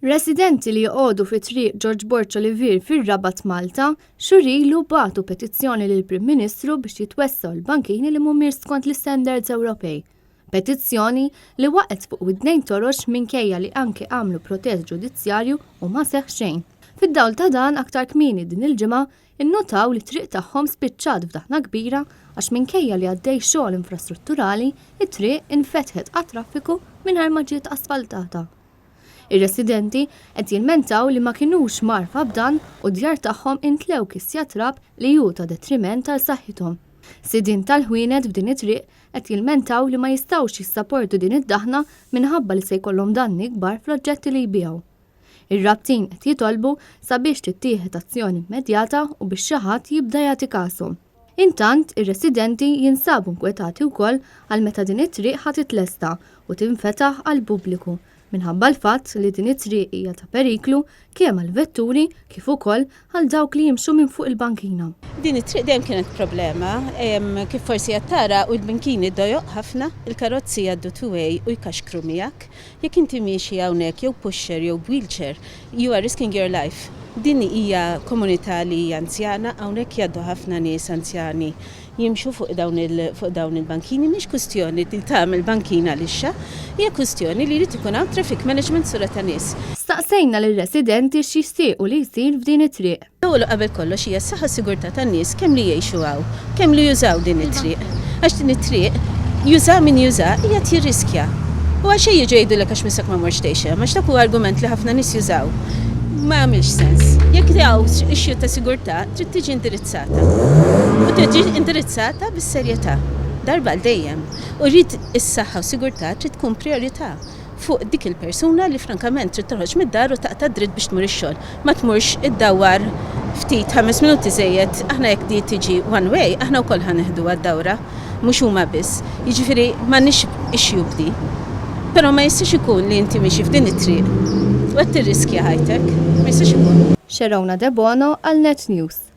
Residenti li joqogħdu fi Triq Ġorġ Borg Olivier fir-Rabat Malta, xhur ilu bagħtu petizzjoni lill-Prim Ministru biex jitwessgħu l-bankini li mhumiex skont l-istandards Ewropej. Petizzjoni li waqgħet fuq widnejn torox minkejja li anke għamlu protest ġudizzjarju u ma seħħ xejn. Fid-dawl ta' dan aktar kmieni din il-ġimgħa innutaw li t-triq tagħhom spiċċat f'daħna kbira għax minkejja li għaddej xogħol infrastrutturali, it-triq infetħet għat-traffiku mingħajr ma ġiet asfaltata. Ir-residenti qed jilmentaw li ma kinux mgħarrfa b'dan u d-djar tagħhom intlew kisja trab li hu ta' detriment għal saħħithom. Sidien tal-ħwienet f'din it-triq qed jilmentaw li ma jistgħux jissaportu din id-daħna minħabba li se jkollhom danni kbar fl-oġġetti li jbigħu. Ir-Rabtin qed jitolbu sabiex tittieħed azzjoni immedjata u biex xi ħadd jibda jagħti kashom. Intant, ir-residenti jinsabu nkwetati wkoll għal meta din it-triq ħa titlesta u tinfetaħ għall-pubbliku minħabba l-fatt li din it-triq hija ta' periklu kemm għall-vetturi kif ukoll għal dawk li jimxu minn fuq il-bankina. Din it-triq dejjem kienet problema. Kif forsi qed tara, u l-bankini dojoq ħafna, il-karozzi jgħaddu two way u jkaxkru miegħek. Jekk inti miexi hawnhekk jew b'pusher jew b'wheelchair, you are risking your life. Din hija komunità li hija anzjana, hawnhekk jgħaddu ħafna nies anzjani jimxu fuq dawn il fuq dawn il-bankini. Mhix kwistjoni li tagħmel bankina lixxa, hija kwistjoni li jrid ikun hawn traffic management sura ta' nies. Staqsejna lir-residenti x'jixtiequ li jsir f'din it-triq. L-ewwel u qabel kollox hija s-saħħa u s-sigurtà tan-nies kemm li jgħixu hawn, kemm li jużaw din it-triq. Għax din it-triq, jużaha min jużaha, qiegħed jirriskja. U għalxejn jiġu jgħidulek għax missek ma mortx tgħix hemm, għax dak huwa argument li ħafna nies jużaw. Ma jagħmilx sens. Jekk hawn issue ta' sigurtà, trid tiġi indirizzata. U tiġi indirizzata bis-serjetà. Darba għal dejjem. U jrid is-saħħa u s-sigurtà trid tkun prijorità. fuq dik il-persuna li frankament trid toħroġ mid-dar u taqta' dritt biex tmur ix-xogħol. Ma tmurx iddawwar ftit ħames minuti żejjed, aħna jekk di tiġi one way, aħna wkoll ħa neħduha d-dawra, mhux huma biss. Jiġifieri m'għandniex issue b'di. Però ma jistax ikun li inti miexi f'din it-triq u qed tirriskja ħajtek. Ma jistax ikun. Sherona Debono għal Net News.